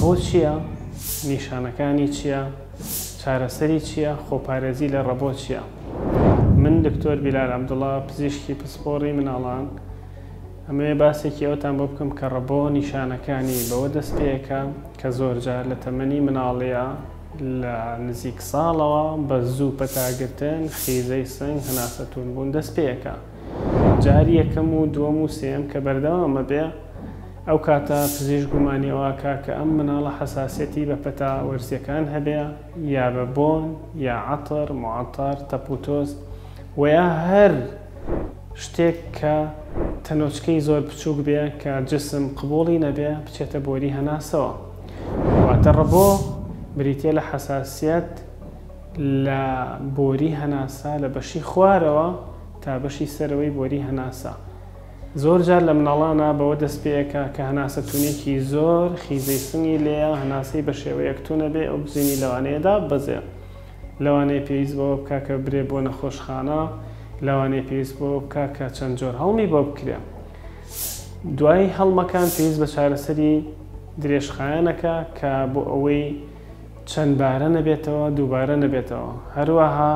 ڕەبۆ چییە؟ نیشانەکانی چییە؟ چارەسەری چییە؟ خۆپارێزی لە ڕەبۆ چییە؟ من دکتۆر بیلال عەبدوڵا پزیشکی پسپۆڕی مناڵان ئەمەوێ باسێکی ئەوتان بۆ بکەم کە ڕەبۆ نیشانەکانی بەوە دەست پێکە کە زۆرجار لە تەمەنی مناڵیە لە نزیک ساڵەوە بە زوو پەتاگرتن، خیزەی سنگ، هەناسە توونبوون دەست پێکە. جاری یەکەم و دووەم و سێیەم کە بەردەوام ئەبێ ئەو کاتە پزیشک گومانی ئەوە ئەکا کە ئەم مناڵە حەساسیەتی بە پەتا وەرزیەکان هەبێ یا بە بۆن یا عەتر، معطر، تەپ و تۆز وە یا هەر شتێک کە تەنۆچکەی زۆر بچوک بێ کە جسم قبوڵی نەبێ بچێتە بۆری هەناسەوە. واتە ڕەبۆ بریتیە لە حەساسیەت لە بۆری هەناسە لە بەشی خوارەوە تا بەشی سەرەوەی بۆری هەناسە. زۆر جار لە مناڵانا بەوە دەست پێ ئەکا کە هەناسە تونێکی زۆر خیزەی سنگی لێیە، هەناسەی بە شێوەیەک تونە بێ ئۆکسجینی لەوانەیە داببەزێ. لەوانەیە پێویست بەوە بکا کە برێ بۆ نەخۆشخانە، لەوانەیە پێویست بەوە بکا کە چەند جۆر هەڵمی بۆ بکرێ. دوای هەڵمەکان پێویست بە چارەسەری درێژخایەنەکە کە بۆ ئەوەی چەند بارە نەبێتەوە دووبارە نەبێتەوە. هەروەها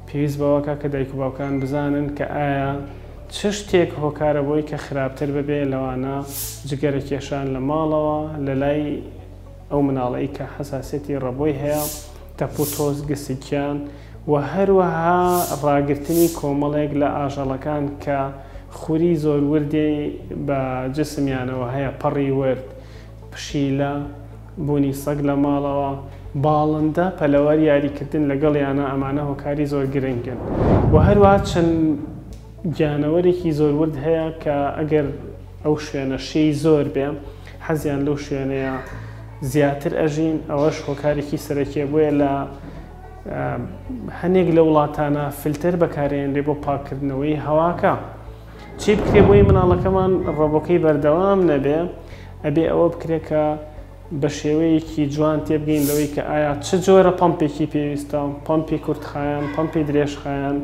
پێویست بەوەکە کە دایک و باوکان بزانن کە ئایا چ شتێک هۆکارە بۆی کە خراپتر ببێ لەوانە جگەرە کێشان لە ماڵەوە لە لای ئەو مناڵەی کە حەساسیەتی ڕەبۆی هەیە، تەپ و تۆز، گسکیان و هەروەها ڕاگرتنی کۆمەڵێک لە ئاژەڵەکان کە خوری زۆر وردی بە جسمیانەوە هەیە، پەڕی ورد، پشیلە، بوونی سەگ لە ماڵەوە، باڵندە، پەلەوەر یاریکردن لەگەڵیانا ئەمانە هۆکاری زۆر گرنگن و هەروەها چەند گیانەوەرێکی زۆر ورد هەیە کە ئەگەر ئەو شوێنە شێی زۆر بێ حەزیان لەو شوێنەیە زیاتر ئەژین ئەوەش هۆکارێکی سەرەکیە بۆیە لە هەنێک لە وڵاتانە فلتەر بەکارێنرێ بۆ پاککردنەوەی هەواکە. چی بکرێ بۆی مناڵەکەمان ڕەبۆکەی بەردەوام نەبێ؟ ئەبێ ئەوە بکرێ کە بە شێوەیەکی جوان تێبگەین لەوەی کە ئایا چ جۆرە پەمپێکی پێویستە، پەمپی کورتخایەن، پەمپی درێژخایەن،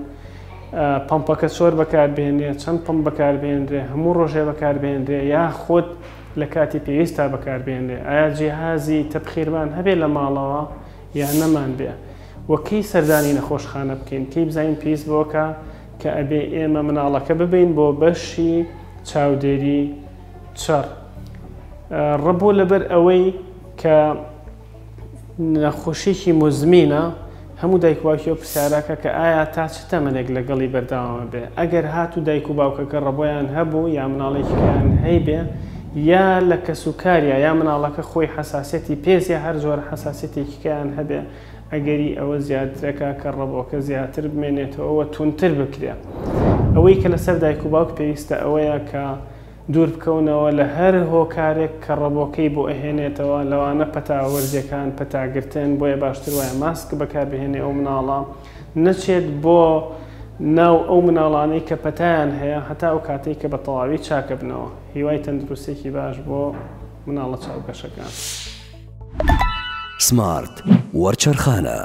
پەمپەکە چۆر بەکاربهێنرێ، چەند پەمپ بەکاربهێنرێ، هەموو ڕۆژێ بەکاربهێنرێ یاخود لە کاتی پێویستا بەکاربهێنرێ، ئایا جیهازی تەبخیرمان هەبێ لە ماڵەوە یا نەمان بێ و کەی سەردانی نەخۆشخانە بکەین، کەی بزانین پێویست بەوەکە کە ئەبێ ئێمە مناڵەکە ببەین بۆ بەشی چاودێری چڕ. ڕەبۆ لەبەر ئەوەی کە نەخۆشیێکی موزمینە هەموو دایک و باوکی ئەو پرسیارەکە کە ئایا تا چ تەمەنێک لەگەڵی بەردەوامە بێ ئەگەر هاتوو دایک و باوکەکە ڕەبۆیان هەبوو یا مناڵێکیان هەیبێ یا لە کەس و کاریا یا مناڵەکە خۆی حەساسیەتی پێست یا هەر جۆرە حەساسیەتێکیکەیان هەبێ ئەگەری ئەوە زیاترەکا کە ڕەبۆکە زیاتر بمێنێتەوە و توندتر بکرێ. ئەوەی کە لەسەر دایک و باوک پێویستە ئەوەیە کە دوور بکەونەوە لە هەر هۆکارێک کە ڕەبۆکەی بۆ ئەهێنێتەوە، لەوانە پەتا وەرزیەکان، پەتاگرتن، بۆیە باشتر وایە ماسک بەکاربهێنێ ئەو مناڵە نەچێت بۆ ناو ئەو مناڵانەی کە پەتایان هەیە هەتا ئەو کاتەی کە بە تەواوی چاکەبنەوە. هیوای تەندروستیەکی باش بۆ مناڵە چاوگەشەکان. سمارت وەرچەرخانە.